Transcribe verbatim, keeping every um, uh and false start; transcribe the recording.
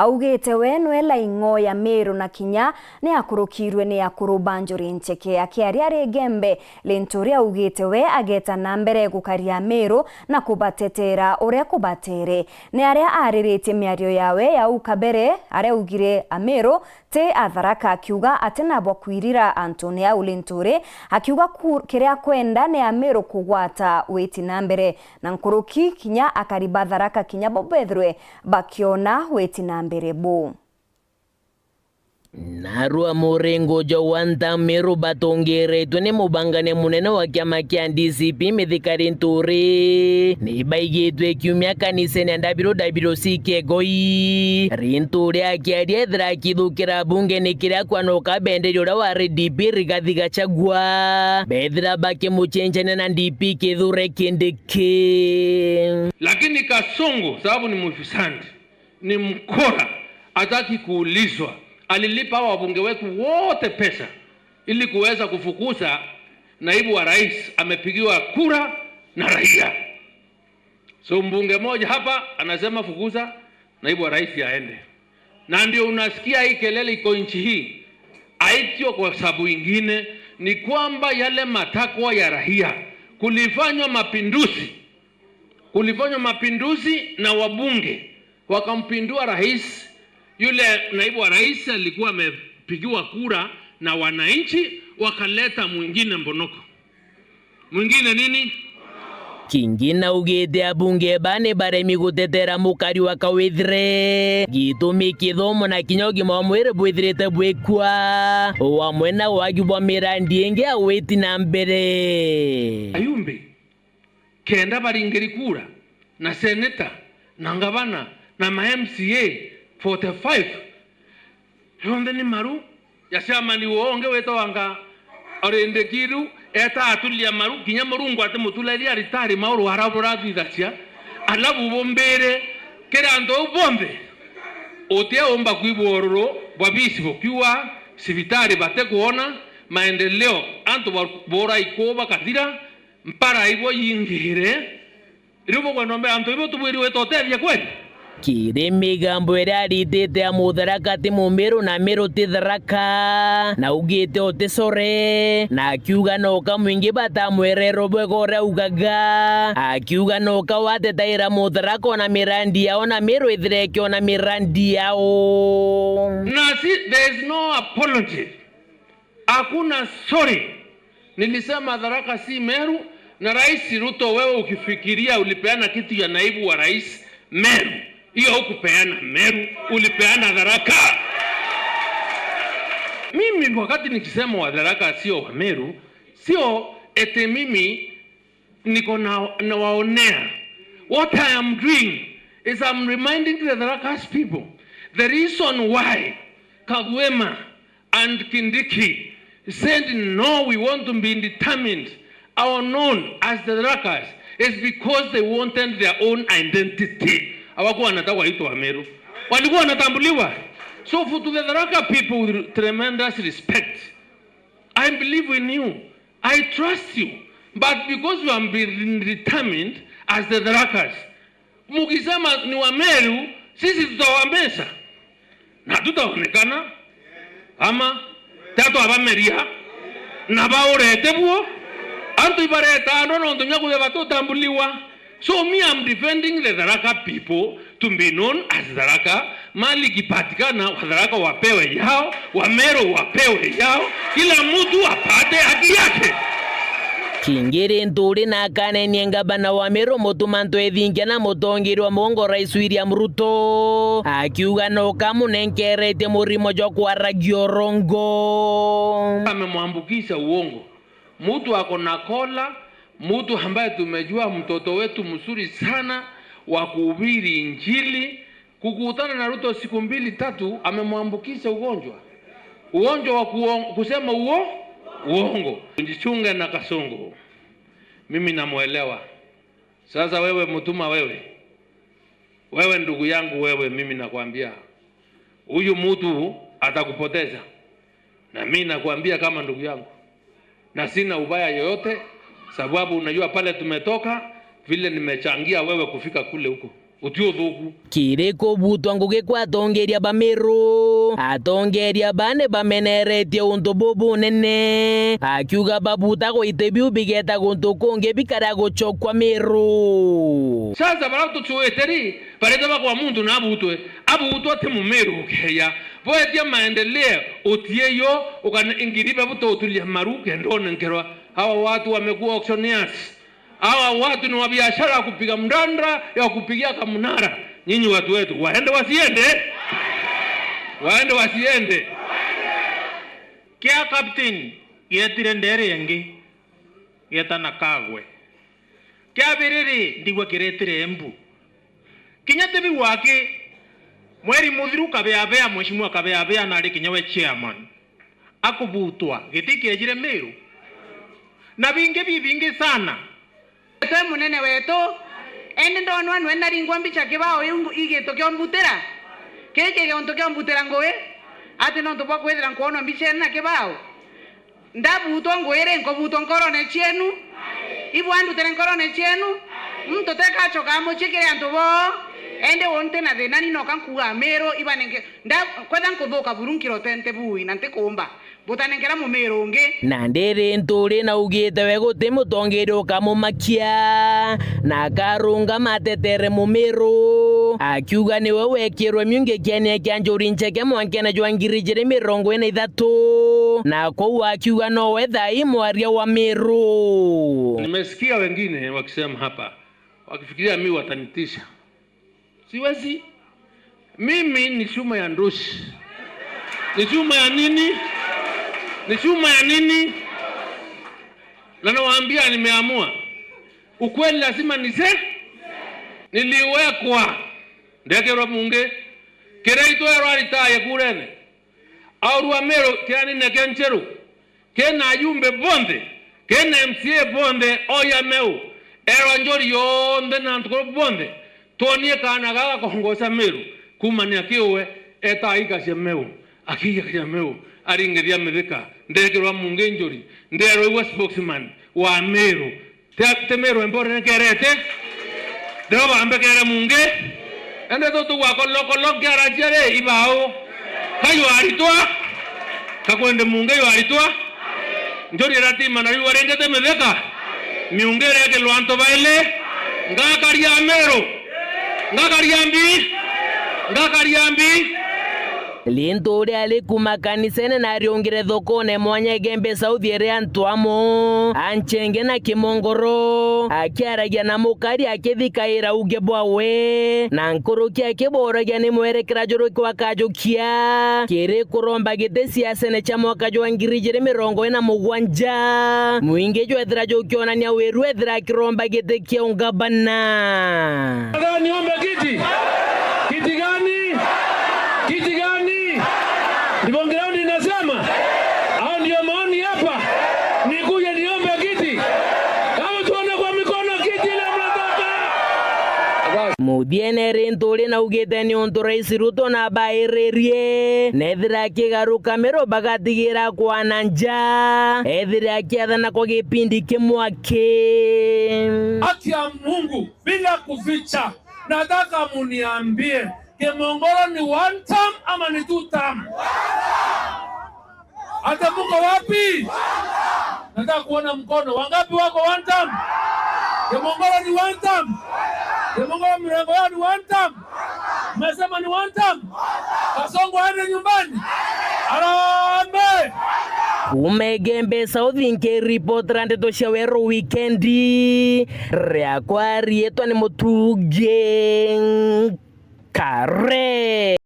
Augite we nwe laing'o ya Miru na kinya ni akurukirwe ni akuru ba Njuri Ncheke. Akiaria ari Igembe, Linturi augite we ageta na mbere gukaria Amiru na kubatetera uria kubatere. Ni aria ariritie miario yawe ya au kabere, aria augire Amiru ti a Tharaka, akiuga ati na bwa kwirira antune au. Linturi akiuga ku-, kiria akwenda ni Amiru kugwata witi na mbere, na nkuruki kinya akari ba Tharaka kinya bo bethirwe bakiona witi na mbere buu. Narua muringo jwa One Term Meru batongeretwe ni mubangania munene wa kiama kia D C P Mithika Linturi ni baigitwe kiumia kanisene ya W W C Kiegoi. Linturi akiaria ethira akithukira bunge ni kiria kwanoka benderi uria wa R D P Rigathi Gachagua bethira bakimuchenjania na D P Kithure Kindiki. Lakini Kasongo, sababu ni mufisadi, ni mkora, hataki kuulizwa. Alilipa hawa wabunge wetu wote pesa ili kuweza kufukuza naibu wa rais, amepigiwa kura na raia. So mbunge moja hapa anasema fukuza naibu wa rais aende. Na ndio unasikia hii kelele iko nchi hii, haitio kwa sababu ingine, ni kwamba yale matakwa ya raia, kulifanywa mapinduzi, kulifanywa mapinduzi na wabunge wakampindua rais. Yule naibu wa rais alikuwa amepigiwa kura na wananchi, wakaleta mwingine mbonoko. Mwingine nini? Kingi naugite abunge ba ni baremi gutetera mukari wa Kawithire. Gitumi kithomo na kinya ugima wa mwiri bwithirite bwikua, o amwe na wagi bwa mirandi ingi ya witi na mbere. Ayumbi kenda baringiri kura, na seneta, na ngavana, na ma M C A forty-five, yonthe ni maru ya chairman woo ungi witagwa Nga Orindikiru, eta atulia maru, kinya Murungu atimutulaithia aritari mauru ara burathithacia, alafu bumbire kiri antu au bonthe, utia umba kwigua ururu bwa bisi bukiuga, cibitari batikwona, maendeleo, antu ba-, bura ikuu bakathira, mpara ibo yingire, riu bukwenda umbe antu ibo tubwiriwe tutethia kweli? Kiri migambo iria aritite ya Mutharaka ti Mumiru na Miru ti Tharaka, na augite uticore, na akiuga no ka mwingi batamwerero bwega uria augaga, akiuga no ka watetaira Mutharaka ona mirandi yao na Miru ithire ikiona mirandi yao. Na si, there is no apology. Hakuna sorry. Nilisema Tharaka si Meru, na Rais Ruto, wewe ukifikiria ulipeana kiti ya naibu wa rais Meru, hiyo hukupeana Meru, ulipeana Tharaka. Mimi wakati nikisema wa Tharaka sio wa Meru, sio eti mimi niko na, nawaonea. What I am doing is I'm reminding the Tharaka's people the reason why Kagwema and Kindiki said, "No, we want to be determined, our known as the Tharakas," is because they wanted their own identity. Hawakuwa wanataka waitwe Wameru. Walikuwa wanatambuliwa. So for, to the Tharaka people, with tremendous respect, I believe in you. I trust you. But because you have been determined as the Tharakas, mukisema ni Wameru, sisi tutawameza. Na tutaonekana ama tatwabameria na baurete buo. Antu ibareta ando nontu nya kutheba tutambuliwa. So me, I'm defending the Tharaka people to be known as Tharaka. Mali ikipatikana, Watharaka wapewe yao, Wameru wapewe yao, kila mtu apate haki yake. Kingiri nturi na akanenie ngavana wa Meru Mutuma M'Ethingia na mutongeria wa mugongo Rais William Ruto, akiuga no kamunenkeretie murimo jwa kwaragia urongo. Amemwambukisha uongo. Mtu ako na kola, mtu ambaye tumejua mtoto wetu mzuri sana wa kuhubiri Injili, kukutana na Ruto siku mbili tatu, amemwambukisha ugonjwa. Ugonjwa wa kuon-, kusema uo-, uongo. Ujichunge na Kasongo. Mimi namwelewa. Sasa wewe Mutuma, wewe, wewe ndugu yangu, wewe, mimi nakwambia, huyu mtu atakupoteza. Na mimi nakwambia kama ndugu yangu, na sina ubaya yoyote, sababu unajua pale tumetoka, vile nimechangia wewe kufika kule huko. Guti uthuku. Kiri kubutwa ngugi kwa atongeria ba Miru, atongeria baa ni bameneretie untu buu bunene, akiuga babuta gwita biu bigeta guntu kungi bikara gucokwa Miru. Sasa baria tucuite ri, barita bakwa muntu na abutwe, abutwa ti Mumiru ukeya. Bwetia maendeleo, utieyo, ukana ingiri babuta utulia maru kenda unenkerwa. Hawa watu wamekuwa auctioneers. Hawa watu ni wa biashara ya kupiga mdanda, ya kupigia kamnara. Nyinyi watu wetu, waende wasiende? Waende wasiende? Kia captain gietire ndere ingi, gietana Kagwe. Kia biriri ndigwa kiretire Embu. Kinya ti biu aki, mweri muthiru Kabeabea, mheshimiwa Kabeabea nari kinya we chairman. Akubutwa, giti kiejire Miru. Na bingi bibingi sana. Twe munene wetu, indi ndonwa nwe naringwa mbicha kibao iu ngu-, igito kiombutira. Kii ki giuntu kiombutira ngugi? Ati nontu bwa kwithira nkwonwa mbicha ino na kibao? Ndabutwa ngugi ri, nkubutwa nkorone cienu? Ibwandutire nkorone cienu? Muntu tekacokaa mucii kiri antu boo? Indi uu nti na thina, ni noka nkuuga Miru ibanenge. Nda-, kwetha nkuthuka buru nkirotente bui na ntikuumba. Butanenkera Mumiru ungi. Na ndiri Nturi naugite we guti mutongeria ukamumakia, na akarungama atetere Mumiru, akiuga niwe wekirwe miungi kiania kia njuri ncheke mwankene jwa ngiri ijiri mirongo ina na ithatu, na kwou akiuga nowe thai mwaria wa Miru. Nimesikia wengine wakisema hapa, wakifikiria mi watanitisha. Siwezi. Mimi ni chuma ya ndoshi. Ni chuma ya nini? Ni chuma ya nini? Na nawaambia, nimeamua. Ukweli lazima nise-, niliwekwa. Ndekerwa mungi. Kiria itwerwa aritaye kurene. Aurua Meru, kianine kia Ncheru, kina ajumbe bonthe, kina M C A bonthe, oya Meu, erwa njori yonthe na antu kuru bonthe, twonie kaana gaka kongoca Meru, kuumania kiuwe, eta aikacia Meu, akiikacia Meu, aringithia mithika, ndekirwa mungi njori, nderwa igwe spokesman wa Meru, Ti, ti Meru Empower nkerete? Ndiro bambekere mungi? Ende tu tugwa kolokolo nkiaracia ri, ibau. Ka yu aritwa? Ka kwende mungi yu aritwa? Njuri iratima na yu aringite mitheka? Miungi irekirwa antu baili? Ngakaria Meru? Ngakaria mbi? Ngakaria mbi? Lintu uria ari kuuma kanisene na ariungire thokone mwanya Igembe South iri antu amo, anchenge na kimongoro, akiaragia na mukari akithikaira uge bwawe, na nkuruki akiboragia ni mwerekera juriku akajukia kiri kuromba giti siasene cia mwaka jwa ngiri ijiri mirongo ina na mugwanja, mwingi jwethira jukionania wiru ethira akiromba giti kia ungabana. Nataka niombe kiti. Kiti gani? Kiti gani? Ndivyo ground inasema? Au ndio maoni hapa? Nikuje niombe kiti? Hebu tuone kwa mikono kiti ile mnataka. Muthiene ri Nturi naugite niuntu Rais Ruto na bairirie, nethira akigaruka Meru bagatigira kwana nja, ethire akiathana kwa gipindi kimwe aki. Haki ya Mungu, bila kuficha, nataka muniambie, Kimongoro ni one term ama ni two term? Hata muko wapi? Nataka kuona mkono. Wangapi wako one term? Kimongoro ni one term? Kimongoro mirengo yao ni one term? Mmesema ni one term? Kasongo aende nyumbani? Harambee! Kuuma Igembe South, nkiripotera ndeto cia Weru Wikendi, riakwa riitwa ni Mutugi Kare.